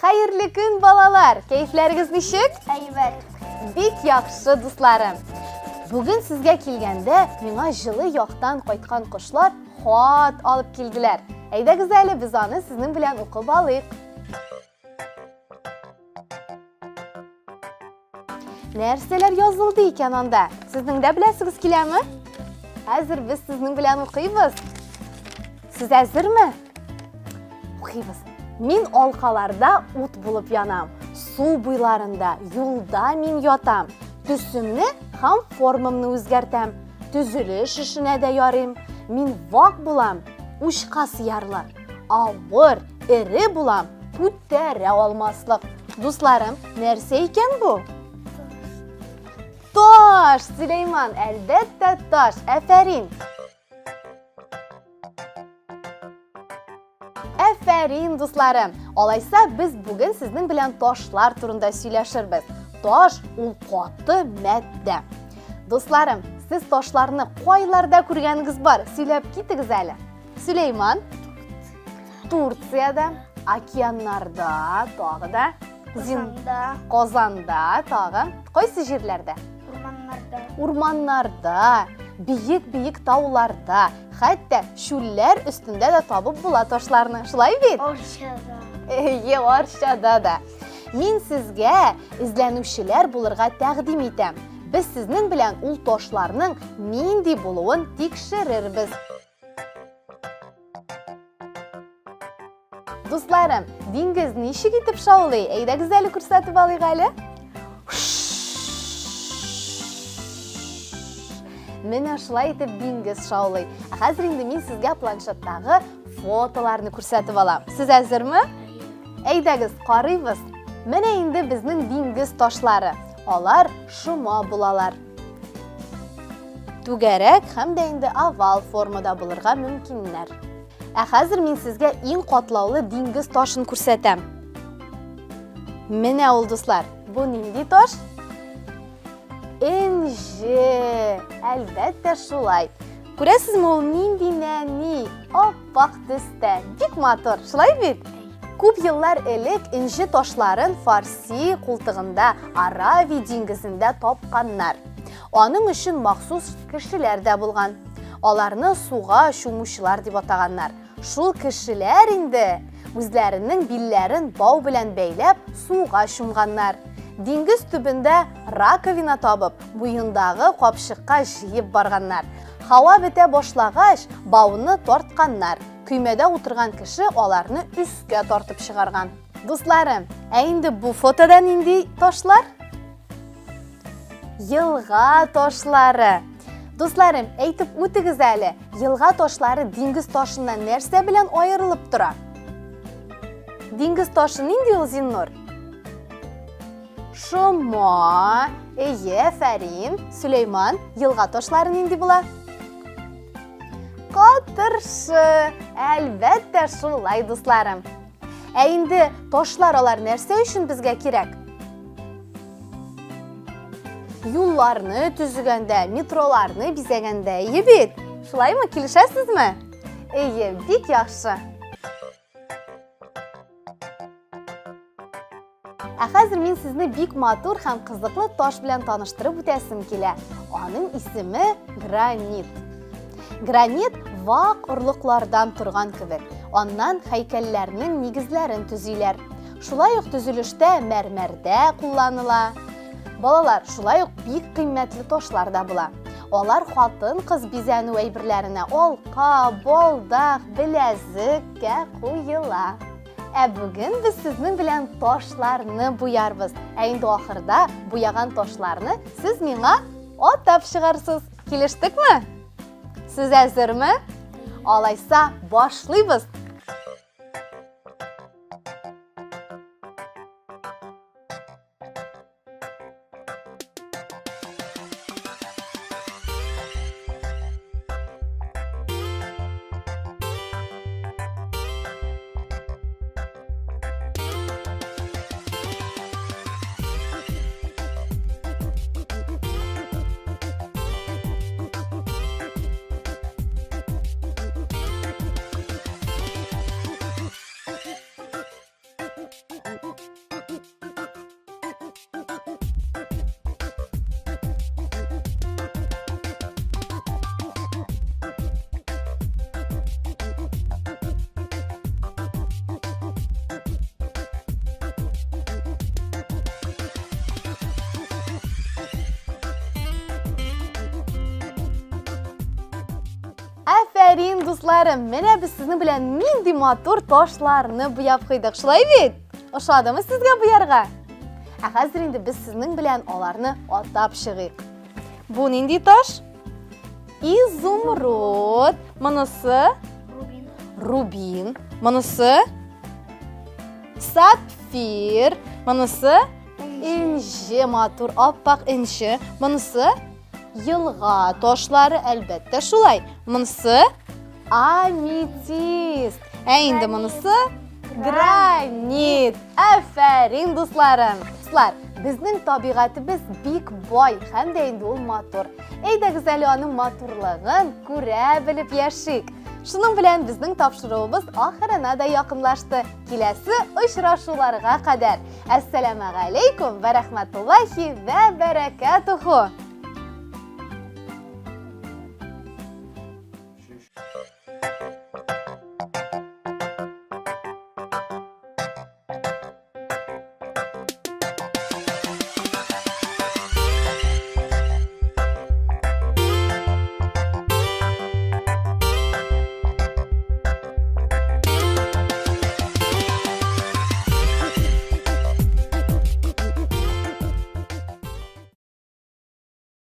Хәерле көн, балалар! Кәефләрегез ничек? Әйбәт. Бик яхшы, дусларым. Бүген сезгә килгәндә миңа җылы яктан кайткан кошлар хат алып килделәр. Әйдәгез әле без аны сезнең белән укып алыйк. Нәрсәләр язылды икән анда? Сезнең дә беләсегез киләме? Хәзер без сезнең белән укыйбыз. Сез әзерме? Укыйбыз. Мин алкаларда ут булып янам. Су буйларында, юлда мин ятам. Төсемне һәм формамны үзгәртәм. Төзелеш эшенә дә ярыйм. Мин вак булам, учка сыярлы. Авыр, эре булам, күтәрә алмаслык. Дусларым, нәрсә икән бу? Таш, Сөләйман, әлбәттә таш. Әфәрин. Әфәрин, дусларым! Алайса, без бүген сезнең белән ташлар турында сөйләшербез. Таш ул каты матдә. Дусларым, сез ташларны кайларда күргәнегез бар? Сөйләп китегез әле. Сөләйман? Турциядә, океаннарда, тагы да. Казанда. Казанда тагы. Кайсы җирләрдә? Урманнарда. Урманнарда, биек-биек тауларда, хәтта чүлләр өстендә дә табып була ташларны. Шулай бит? Арчада. Әйе, Арчада да. Мин сезгә эзләнүчеләр булырга тәкъдим итәм. Без сезнең белән ул ташларның нинди булуын тикшерербез. Дусларым, диңгез ничек итеп шаулый? Әйдәгез әле күрсәтеп алыйк әле. Менә шулай итеп диңгез шаулый. Ә хәзер инде мин сезгә планшеттагы фотоларны күрсәтеп алам. Сез әзерме? Әйдәгез, карыйбыз. Менә инде безнең диңгез ташлары. Алар шома булалар. Түгәрәк һәм дә инде овал формада булырга мөмкиннәр. Ә хәзер мин сезгә иң катлаулы диңгез ташын күрсәтәм. Менә ул, дуслар. Бу нинди таш? Энҗе. Әлбәттә, шулай. Күрәсезме, ул нинди нәни, аппак төстә. Бик матур, шулай бит? Күп еллар элек энҗе ташларын Фарси култыгында, Арави диңгезендә тапканнар. Аның өчен махсус кешеләр дә булган. Аларны суга чумучылар дип атаганнар. Шул кешеләр инде үзләренең билләрен бау белән бәйләп суга чумганнар. Диңгез төбендә раковина табып, буендагы капчыкка җыеп барганнар. Һава бетә башлагач, бауны тартканнар. Көймәдә утырган кеше аларны өскә тартып чыгарган. Дусларым, ә инде бу фотода нинди ташлар? Елга ташлары. Дусларым, әйтеп үтегез әле, елга ташлары диңгез ташыннан нәрсә белән аерылып тора? Диңгез ташы нинди ул, Зиннур? Шома. Әйе, афәрин. Сөләйман, елга ташлары нинди була? Катыршы. Әлбәттә, шулай, дусларым. Ә инде ташлар алар нәрсә өчен безгә кирәк? Юлларны төзегәндә, метроларны бизәгәндә, әйе бит? Шулаймы, килешәсезме? Әйе, бик яхшы. Ә хәзер мин сезне бик матур һәм кызыклы таш белән таныштырып үтәсем килә. Аның исеме гранит. Гранит вак орлыклардан торган кебек. Аннан һәйкәлләрнең нигезләрен төзиләр. Шулай ук төзелештә мәрмәрдә кулланыла. Балалар, шулай ук бик кыйммәтле ташлар да була. Алар хатын-кыз бизәнү әйберләренә алка, балдак, беләзеккә куела. Ә бүген без сезнең белән ташларны буярбыз. Ә инде ахырда буяган ташларны сез миңа атап чыгарсыз. Килештекме? Сез әзерме? Алайса, башлыйбыз. Афәрин, дусларым! Менә без сезнең белән нинди матур ташларны буяп куйдык. Шулай бит? Ошадымы сезгә буярга? Ә хәзер инде без сезнең белән аларны атап чыгыйк. Бу нинди таш? Изумруд. Монысы? Рубин. Рубин. Монысы? Сапфир. Монысы? Энҗе, матур, аппак энҗе. Монысы? Елга ташлары, әлбәттә, шулай. Монысы аметист. Ә инде монысы гранит. Афәрин, дусларым. Дуслар, безнең табигатебез бик бай һәм дә инде ул матур. Әйдәгез әле аның матурлыгын күрә белеп яшик. Шуның белән безнең тапшыруыбыз ахырына да якынлашты. Киләсе очрашуларга кадәр. Әссәламәгаләйкүм вә рәхмәтуллаһи вә бәрәкәтүһү.